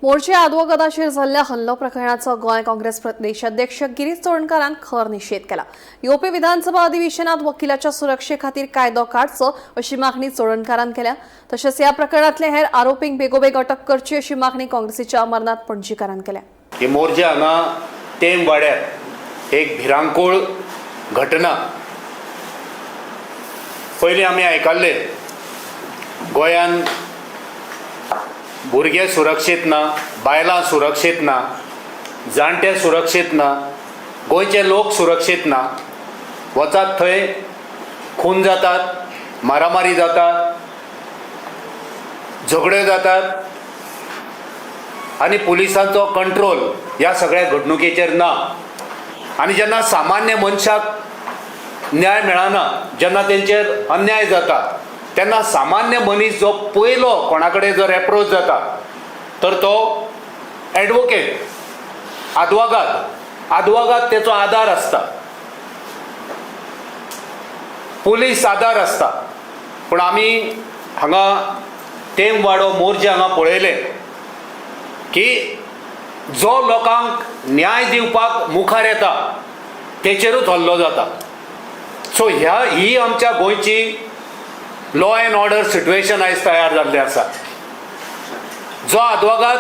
मोरजे आदवोगादाचेर जाल्ल्या हल्लो प्रकरणाचो गोंय काँग्रेस प्रदेश अध्यक्ष गिरीश चोडणकारान खर निशेध केला. येवपी विधानसभा अधिवेशनात वकिलाच्या सुरक्षे खातीर कायदो काडचो अशी मागणी चोडणकारान केल्या. तशेंच ह्या प्रकरणातले हेर आरोपींक बेगोबेग अटक करची अशी मागणी काँग्रेसीच्या अमरनाथ पणजीकारान केल्या. ही मोरजे हांगा तेम वाड्यार एक भिरांकूळ घटना. पयलीं आमी आयकल्ले, गोंयान भुरगे सुरक्षीत ना, बायलां सुरक्षीत ना, जाणटे सुरक्षीत ना, गोंयचे लोक सुरक्षीत ना. वचात थंय खून जातात, मारामारी जातात, झगड्यो जातात आनी पुलिसांचो कंट्रोल ह्या सगळ्या घडणुकेचेर ना. आनी जेन्ना सामान्य मनशाक न्याय मेळना, जेन्ना तेंचेर अन्याय जाता, तेन्ना सामान्य मनीस जो पयलो कोणा कडेन जर एप्रोच जाता तर तो एडवोकेट, आदवोगाद. आदवोगाद तेचो आदार आसता, पुलीस आदार आसता. पूण आमी हांगा तेमवाडो मोरजे हांगा पळयलें की जो लोकांक न्याय दिवपाक मुखार येता तेचेरूच हल्लो जाता. सो ही आमच्या गोंयची लॉ एंड ऑर्डर सिट्युएशन आयज तयार जाल्लें आसा. जो आदवोगाद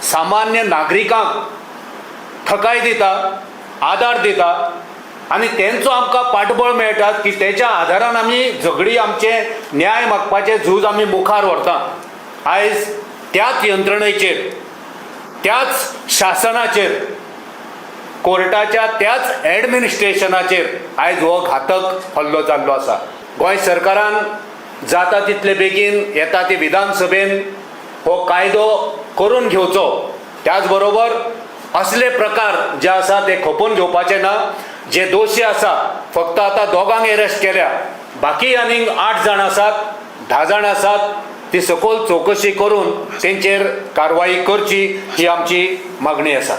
सामान्य नागरिकांक थकाय दिता, आदार दिता आनी तेंचो आमकां पाठबळ मेळटा की तेच्या आदारान आमी झगडी, आमचें न्याय मागपाचें झूज आमी मुखार व्हरता, आयज त्याच यंत्रणेचेर, त्याच शासनाचेर, कोर्टाच्या त्याच एडमिनिस्ट्रेशनाचेर आयज हो घातक हल्लो जाल्लो आसा. गोंय सरकारान जाता तितले बेगीन येता ती विधानसभेन हो कायदो करून घेवचो. त्याच बरोबर असले प्रकार जे आसा ते खपोवन घेवपाचे ना. जे दोशी आसा, फक्त आतां दोगांक एरेस्ट केल्या, बाकी आनीक 8 जाण आसात, 10 जाण आसात, ती सखोल चवकशी करून तेंचेर कारवाई करची ही आमची मागणी आसा.